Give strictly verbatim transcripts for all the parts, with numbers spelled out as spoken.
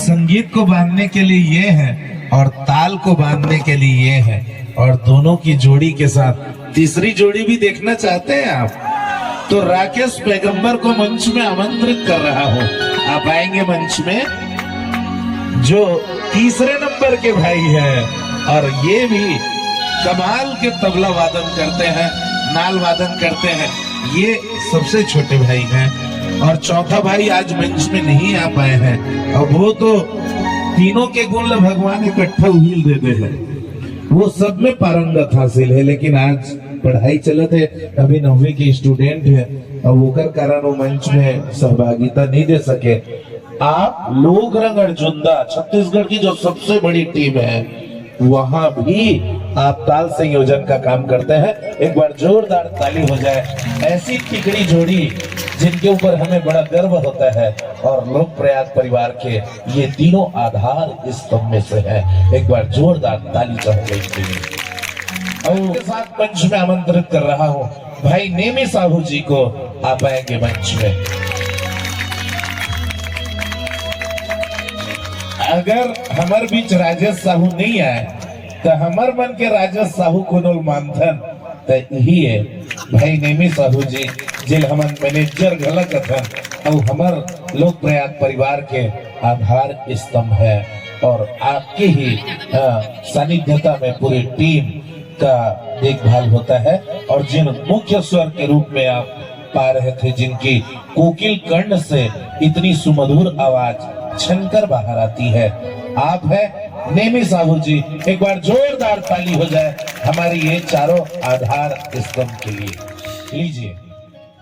संगीत को बांधने के लिए ये है और ताल को बांधने के लिए ये है, और दोनों की जोड़ी के साथ तीसरी जोड़ी भी देखना चाहते हैं आप, तो राकेश पैगंबर को मंच में आमंत्रित कर रहा हूं। आप आएंगे मंच में, जो तीसरे नंबर के भाई हैं और ये भी कमाल के तबला वादन करते हैं, नाल वादन करते हैं। ये सबसे छोटे भाई हैं और चौथा भाई आज मंच में नहीं आ पाए हैं। अब वो तो तीनों के गुण ल भगवान इकट्ठा उहिल दे दे हैं, वो सब में पारंगत हासिल है, लेकिन आज पढ़ाई चलत है, अभी नौवीं के स्टूडेंट है, अब ओकर कारण वो मंच में सहभागिता नहीं दे सके। आप लोक रंग अर्जुंदा, छत्तीसगढ़ की जो सबसे बड़ी टीम है, वहां भी आप ताल संयोजन का काम करते हैं। एक बार जोरदार ताली हो जाए, ऐसी तिकड़ी जोड़ी जिनके ऊपर हमें बड़ा गर्व होता है। और लोक प्रयाग परिवार के ये तीनों आधार स्तंभ में से है। एक बार जोरदार ताली चाहूंगा इनके लिए। और उनके साथ मंच में आमंत्रित कर रहा हूं भाई नेमी साहू जी को। आप आएंगे मंच में। अगर हमर बीच राजेश साहू नहीं आए, तो हमर मन के राजेश साहू कोनो ल मानथन, त यही है भाई नेमी साहू जी, जेल हमन मैनेजर घला कथन, अउ हमर लोक प्रयाग परिवार के आधार स्तंभ है। और आपके ही, अ, सानिध्यता में पूरी टीम का देखभाल होता है। और जिन मुख्य स्वर के रूप में आप पा रहे थे, जिनकी कोकिल कंठ से इतनी सुमधुर आवाज छनकर बाहर आती है, आप है नेमी साहू जी। एक बार जोरदार ताली हो जाए हमारी ये चारों आधार स्तंभ के लिए। लीजिए,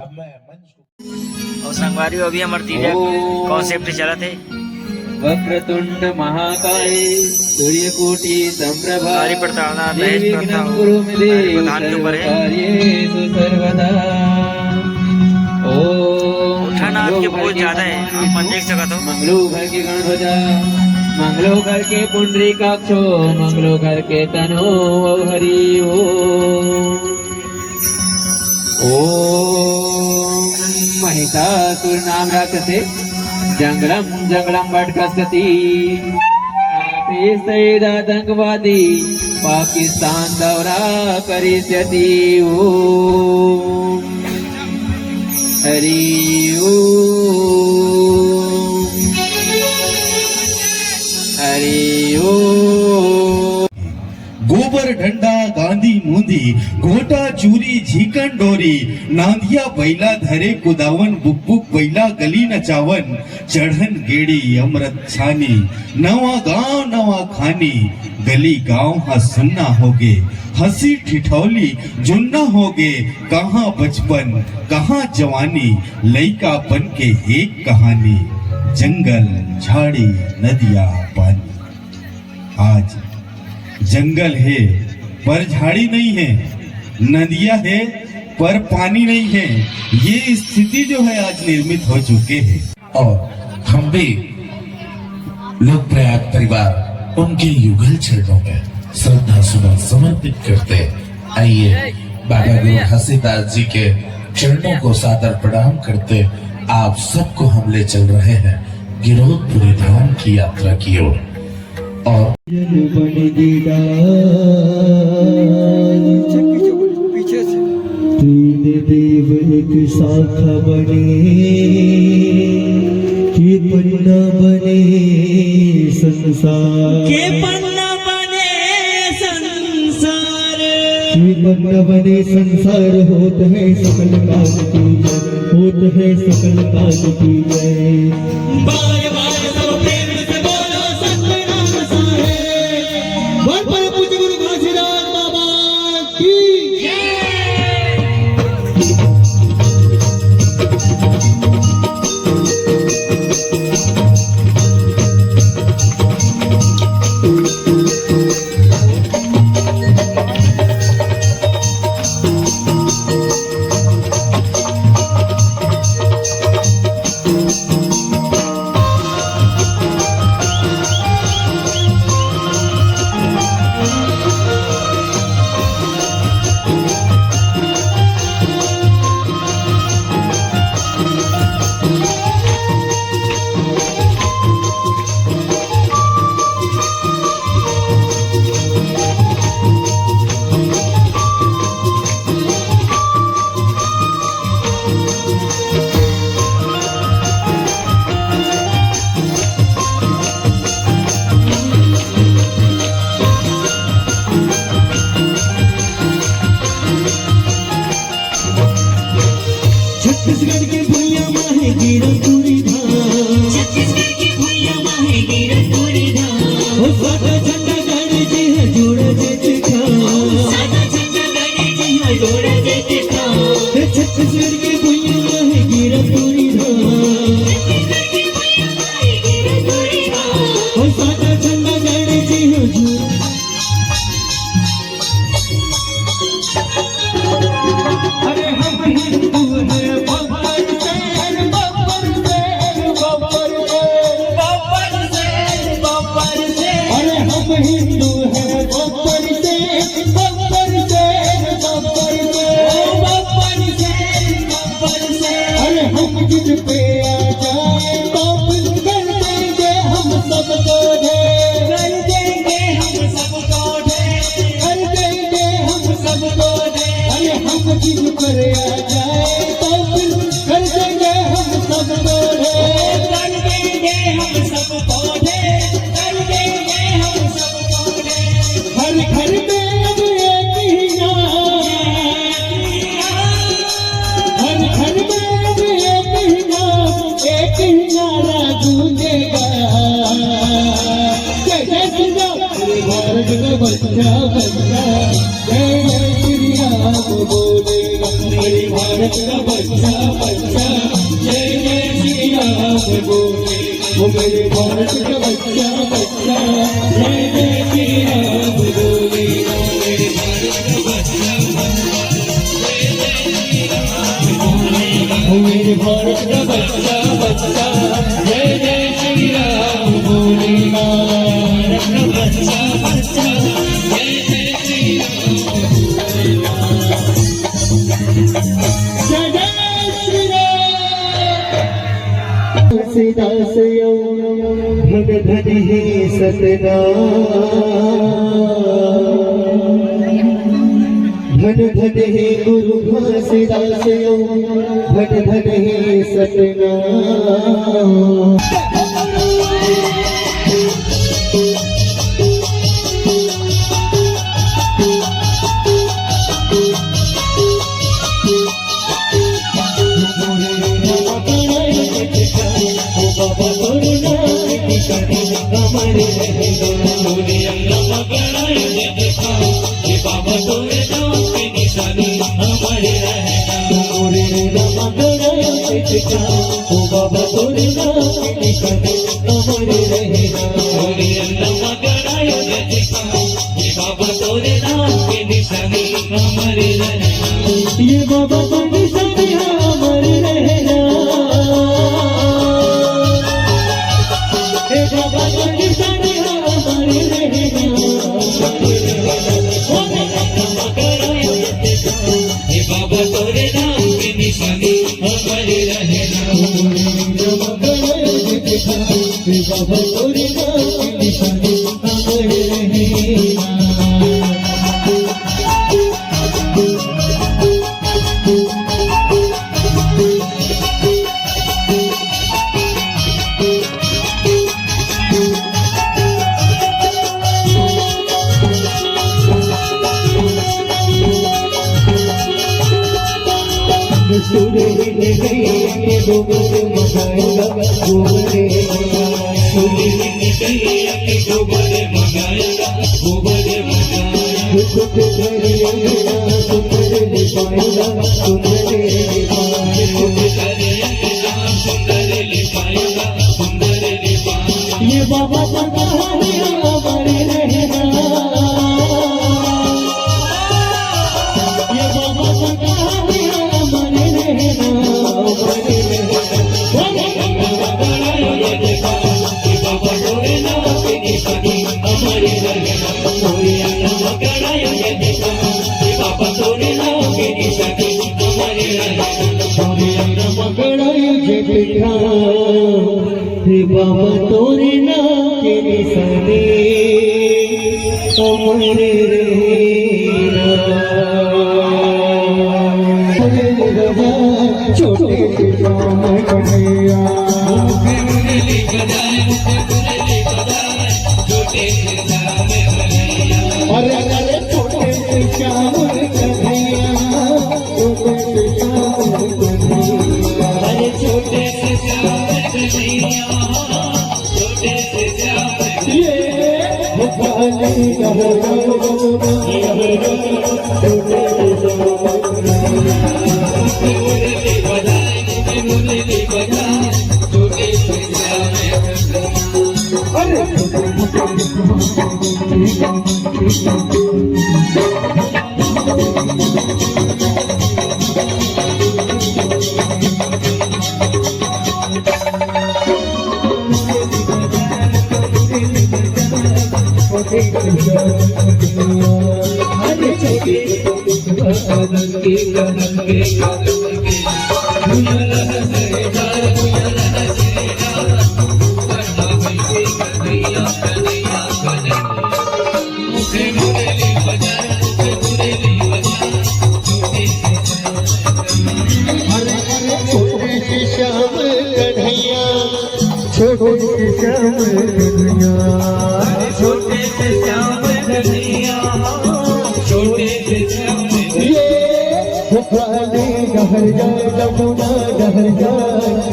अब मैं मंच को और संगवारी, अभी हमर दिव्य कॉन्सेप्ट चलत है। वक्रतुंड महाकाय सूर्यकोटि संप्रभा, तारी पड़ताल ना, दहेज प्रथा हो, प्रधान के ऊपर है। उठान आज के बहुत ज्यादा है, आप मन देख सकत हो। मंगलो घर के गण ध्वजा, मंगलो घर के पुंडरीकाक्षो, मंगलो घर के तनो हरि ओम। ओम महिषासुर नाम राक्षसे जंगलम जंगलम भटकस्यति। आपे सहित आतंकवादी पाकिस्तान दौरा करिष्यति। ओम हरि ओम। हरि ओम। गोबर डंडा गांधी मुंदी, घोटा चूरी झीकन डोरी, नांदिया बैला धरे कुदावन, बुकबुक बैला गली नचावन, चढ़न गेड़ी अमरत छानी, नवा गांव नवा खानी, गली गांव हा सुन्ना होगे, हंसी ठिठौली जुन्ना होगे, कहाँ बचपन कहाँ जवानी, लइकापन के एक कहानी, जंगल झाड़ी नदिया पानी। आज जंगल है पर झाड़ी नहीं है, नदिया है पर पानी नहीं है। ये स्थिति जो है आज निर्मित हो चुके हैं। और हम भी लोक प्रयाग परिवार उनके युगल चरणों में श्रद्धा सुमन समर्पित करते, आइए बाबा गुरु घासीदास जी के चरणों को सादर प्रणाम करते आप सबको हम ले चल रहे हैं गिरौदपुरी धाम की यात्रा की ओर। और जल बन गे डार। पीछे से, पीछे से। तीन देव एक शाखा बने, के पन्ना बने संसार। के पन्ना बने संसार। के पन्ना बने संसार, होत है सकल काज पूजन, होत है सकल काज पूजन। बार बार सब प्रेम से बोलो सतनाम साहेब। बोल परम पूज्य गुरु घासीदास बाबा की जय। हो सादा झंडा गाड़ी जी है जोड़ा जय जयकार। सादा झंडा गाड़ी जी है जोड़ा जय जयकार। हे छत्तीसगढ़ के भुइयां माहे गिरा तोरी धान। छत्तीसगढ़ के भुइयां माहे गिरा तोरी धान। हो सादा झंडा गाड़ी जी है जोड़ा अरे हम हिंदू हैं बब्बर शेर, बब्बर शेर, बब्बर शेर। बब्बर शेर, बब्बर शेर। अरे हम हिंदू हैं बब्बर शेर, बब्बर शेर, बब्बर शेर। ओ बब्बर शेर, बब्बर शेर। अरे हम तुझ पे आ जाए तो फिर कर देंगे हम सबको ढेर। कर देंगे हम सबको ढेर। कर देंगे हम सबको ढेर। अरे हम जिन पर आ जाए तो फिर कर देंगे हम सबको ढेर। कर देंगे हम सबको ढेर। कर देंगे हम सबको ढेर। हर घर में अब एक ही नारा। हर घर में अब एक ही नारा, एक ही नारा गूंजेगा। जय जय श्री राम। भारत का बच्चा बच्चा जय जय श्री राम बोलेगा। मेरे भारत का बच्चा बच्चा जय जय श्री राम बोलेगा। वो मेरे भारत का बच्चा बच्चा जय जय श्री राम बोलेगा। मेरे भारत का बच्चा बच्चा जय जय श्री राम बोलेगा। वो मेरे भारत का बच्चा बच्चा जय जय श्री राम बोलेगा। भारत का बच्चा बच्चा जय जय श्री राम। जय जय श्री राम। तुलसीदास यो धन धन हे सतनाम। धन धन हे गुरु घासीदास यो धन धन हे सतनाम। ये बाबा का निशान है अमर रहना। ये बाबा का निशान है अमर रहना। हे बाबा तोरे नाम के निशानी अमर रहना। हे बाबा तोरे नाम के निशानी अमर रहना। ये बाबा का कहा है हमारे रहना। ये बाबा का कहा है हमारे रहना। हे बाबा तोरे नाम के निशानी अमर रहना। छोटे से श्याम कन्हैया। अरे अरे छोटे से श्याम कन्हैया। अरे छोटे से श्याम कन्हैया। अरे, अरे, छोटे से श्याम कन्हैया, छोटे से श्याम कन्हैया। अरे, छोटे से श्याम कन्हैया, छोटे से श्याम कन्हैया। ये भोपाली डहरिया, जमुना डहरिया,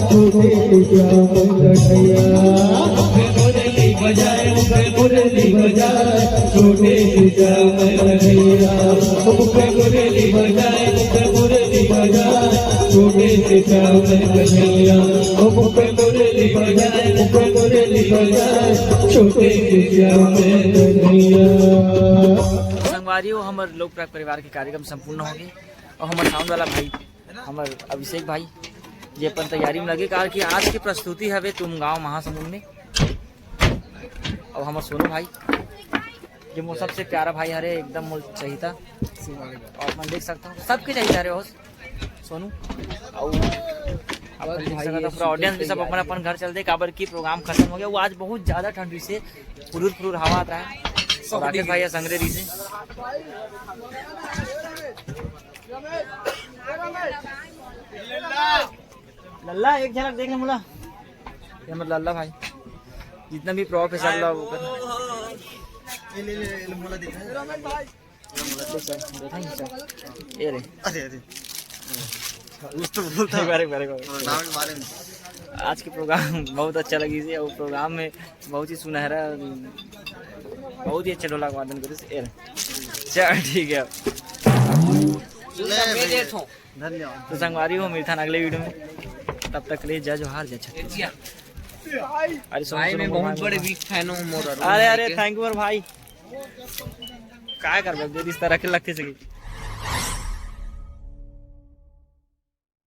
छोटे से श्याम कन्हैया। मुरली बजाए, मुरली बजाए, छोटे से श्याम कन्हैया। मुरली बजाए, मुरली बजाए, छोटे से श्याम कन्हैया। मुरली बजाए, मुरली बजाए, छोटे से श्याम कन्हैया। संगवारी हो, हमर लोक प्राग परिवार के कार्यक्रम संपूर्ण हो गए और हमर साउंड वाला भाई, हमर अभिषेक भाई, जे अपन तैयारी में लगे, काबर कि आज की प्रस्तुति हवे तुम गांव महासमुंद में। और हमर सोनू भाई, जे मोर सबसे प्यारा भाई हरे, एकदम मोर चहिता। और अपन देख सकता हूँ, सबके चहिता हरे हो सोनू। और अपन देख सकता हूँ, पूरा ऑडियंस भी सब अपन अपन घर चल दे, काबर कि प्रोग्राम खत्म हो गया। वो आज बहुत ज्यादा ठंड रही से, फुरुर फुरुर हवा आता है। और राकेश भाई संगरे रही से। लल्ला, एक झलक देख ले मोला। ये हमर लल्ला भाई, जितना भी प्रॉप है सब ला वो कर। ये ले, ले, ले, मोला दिखा। ये रे। अरे, अरे। कुछ तो बोलता। एक बार, एक बार, एक बार। हाँ, नाम के बारे में। आज के प्रोग्राम बहुत अच्छा लगी से, और प्रोग्राम में बहुत ही सुनहरा, बहुत ही अच्छा ढोलक वादन करे से। ये रे। चल, ठीक है। ले भैया। धन्यवाद। तो संगवारी हो, मिलथन अगले वीडियो में। तब तक ले जय जोहार, जय छत्तीसगढ़। अरे सुनो, भाई, सुनो, मैं बहुत बड़े बिग फैन हूँ मोर। अरे, अरे, थैंक यू भाई। काय करबे, दे दिस त रखे लगथे सके।